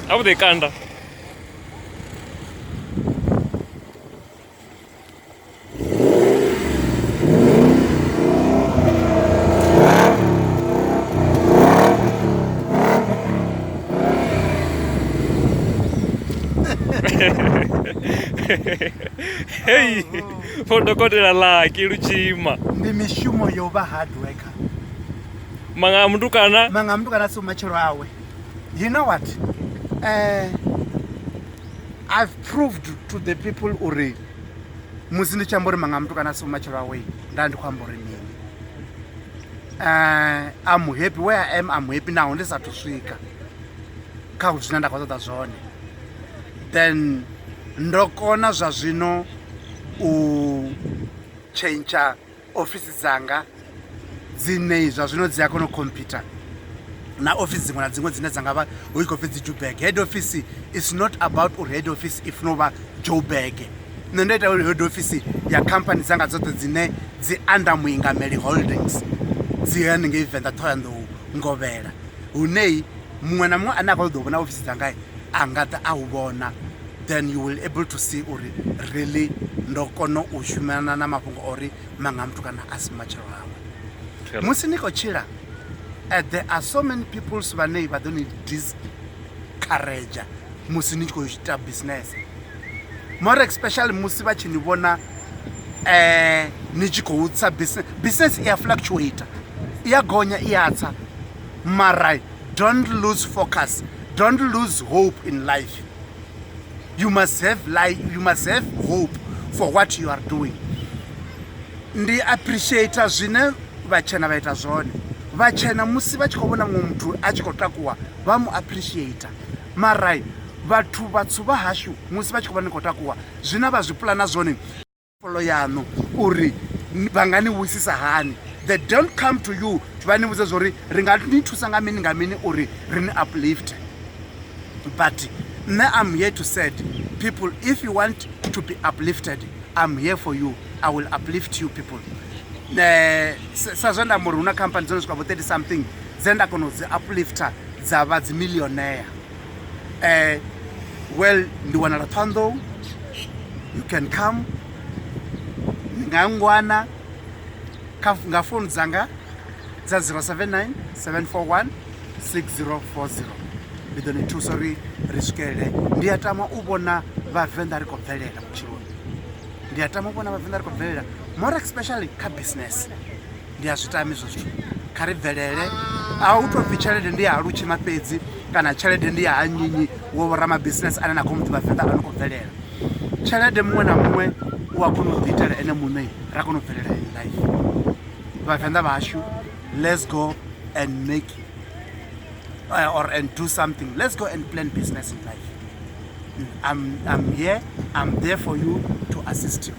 A vhu ḓo i kanda. Hei, vho dokotela Lucky Lutshima. Ndi mishumo yo vha hard worker. Manga a mutukana. Manga a mutukana si matshelo awe. You know what? I've proved to the people uri musi ndi tshi amba uri manga a mutukana si matshelo awe nda ndi khou amba uri mini. I'm happy where I am, I'm happy naho ndi sathu swika kha zwine nda khou ṱoḓa zwone. Then ndo kona zwa zwino u tshentsha ofisi dzanga dzine zwa zwino dzi a kona u computer na ofisi dziṅwe na dziṅwe dzine dza nga vha hu tshi khou pfi dzi Joburg. Head office is not about uri head office i funa u vha Joburg. Nṋe ndo ita uri head office ya khamphani dzanga dzoṱhe dzine dzi under Muingameli Holdings dzi hanengei Venḓa Ṱhohoyanḓou Ngovhela, hune muṅwe na muṅwe ane a khou ṱoḓa u vhona ofisi dzanga a nga ḓa a hu vhona, then you will able to see uri really ndo kona u shumana na mafhungo a uri manga muthu kana a si matshelo awe. Musi ni khou tshila, there are so many people vhane vha ḓo ni discourage musi ni tshi khou ita business, more especially musi vha tshi ni vhona ni tshi khou tsa business. Business i a fluctuate, i a gonya i a tsa, mara don't lose focus, don't lose hope in life. You must have life, you must have hope for what you are doing. Ndi appreciate zwine vhatshena vha ita zwone. Vhatshena musi vha tshi khou vhona muṅwe muthu a tshi khou takuwa vha mu appreciate, mara vhathu vhatswu vha hashu musi vha tshi khou vhona ni khou takuwa zwine vha zwi pulana zwone polo yaṋu uri vha nga ni wisisa hani. They don't come to you vha ni vhudza zwori ri nga ni thusa nga mini nga mini uri ri ni uplift. But nṋe I'm here to said people, if you want to be uplifted, I'm here for you, I will uplift you people. Sa zwe nda amba uri hu na khamphani dzo no swika vho 30 something dze nda kona u dzi uplifter dza vha dzi millionaire. Well, ndi wanala Ṱhohoyanḓou, you can come, ni nga ngwana nga founu dzanga dza 079 741 6040. Ndi ḓo ni thusa uri ri swikelele. Ndi a tama u vhona vhavenḓa ri khou bvelela vhutshiloni, ndi a tama u vhona vhavenḓa ri khou bvelela more especially kha business. Ndi a zwi tama izwo zwithu, kha ri bvelele. A hu tou pfhi tshelede ndi ya Lutshima fhedzi kana tshelede ndi ya ha nnyi wo vhoramabinesi ane na khou mu ḓivha venḓa a no khou bvelela. Tshelede muṅwe na muṅwe u a kona u ḓi itela ene muṋe, ra kona u bvelela in life. Vhavenḓa vhashu, let's go and make or and do something. Let's go and plan business in life. I'm here, I'm there for you to assist you.